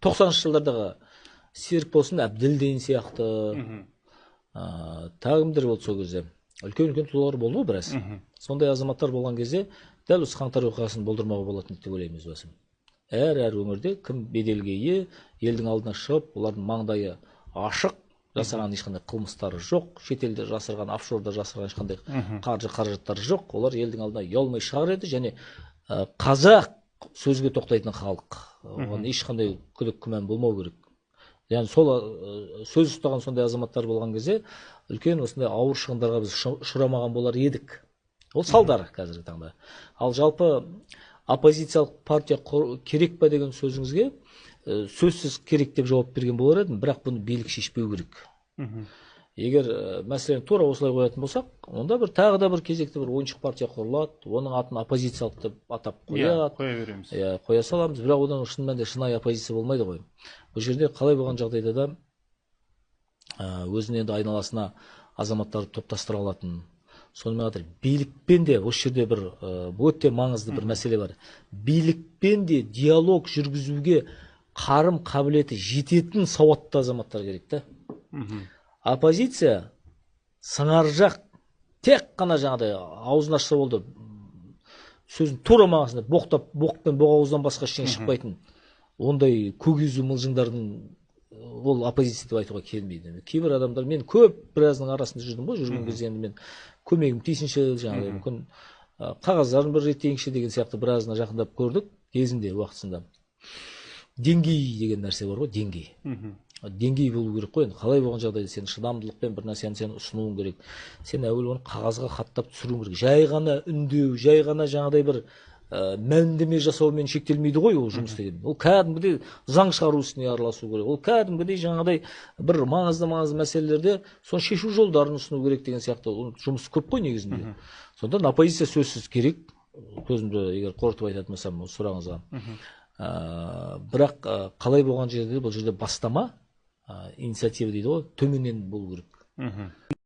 90-шы жылдардағы Серікболсын Әбділдин сияқты, тағы кімдер болды сол кезде, үлкен үлкен тұлғалар болды ғой біраз. Сондай азаматтар болған кезде дәл осы қаңтар оқиғасын болдырмауға болатын еді деп ойлаймын өз басым. Әр өңірде кім беделге ие, елдің алдына шығып, олардың маңдайы ашық, жасаған ешқандай қылмыстары жоқ, шетелде жасырған, офшорда жасырған ешқандай қаржы қаражаттары жоқ, олар елдің алдына ұялмай шығар еді. Және қазақ сөзге тоқтайтын халық, оған ешқандай күдік күмән болмау керек. Яғни сол сөз ұстаған сондай азаматтар болған кезде үлкен осындай ауыр шығындарға біз ұшырамаған болар едік. Ол салдары қазіргі таңда. Ал жалпы оппозициялық партия керек па деген сөзіңізге сөзсіз керек деп жауап берген болар едім, бірақ бұны билік шешпеу керек. Егер мәселені тура осылай қоятын болсақ, онда бір тағы да бір кезекті бір ойыншық партия құрылады, оның атын оппозициялық деп атап қояды. Қоя береміз. Иә, қоя саламыз, бірақ одан шын мәнінде шынайы оппозиция болмайды ғой. Бұл жерде қалай болған жағдайда да өзінің енді айналасына азаматтарды топтастыра алатын, сонымен қатар билікпен де осы жерде бір өте маңызды бір мәселе бар. Билікпен де диалог жүргізуге қарым қабілеті жететін сауатты азаматтар керек та. Оппозиция сыңар жақ, тек қана жаңағыдай аузын ашса болды, сөзін тура мағынасында боқтап, боқ пен боғауыздан басқа ештеңе шықпайтын ондай көк езу мылжыңдардың ол оппозиция деп айтуға келмейді. Кейбір адамдар, мен көп біразының арасында жүрдім ғой, жүрген кезде енді мен көмегім тисінші, жаңағыдай мүмкін қағаздарын бір реттейінші деген сияқты біразына жақындап көрдік кезінде, уақытысында. Деңгей деген нәрсе бар ғой, деңгей. Деңгей болу керек қой енді. Қалай болған жағдайда сен шыдамдылықпен бір нәрсені сен ұсынуың керек, сен әуелі оны қағазға хаттап түсіруің керек. Жай ғана үндеу, жай ғана жаңағыдай бір мәлімдеме жасаумен шектелмейді ғой ол жұмыс деген. Ол кәдімгідей заң шығару ісіне араласу керек, ол кәдімгідей жаңағыдай бір маңызды маңызды мәселелерде соны шешу жолдарын ұсыну керек деген сияқты. Оның жұмысы көп қой негізінде. Сондықтан оппозиция сөзсіз керек, көзімді егер қорытып айтатын болсам осы сұрағыңызға. Бірақ қалай болған жерде бұл жерде бастама, инициатива дейді ғой, төменнен болу керек.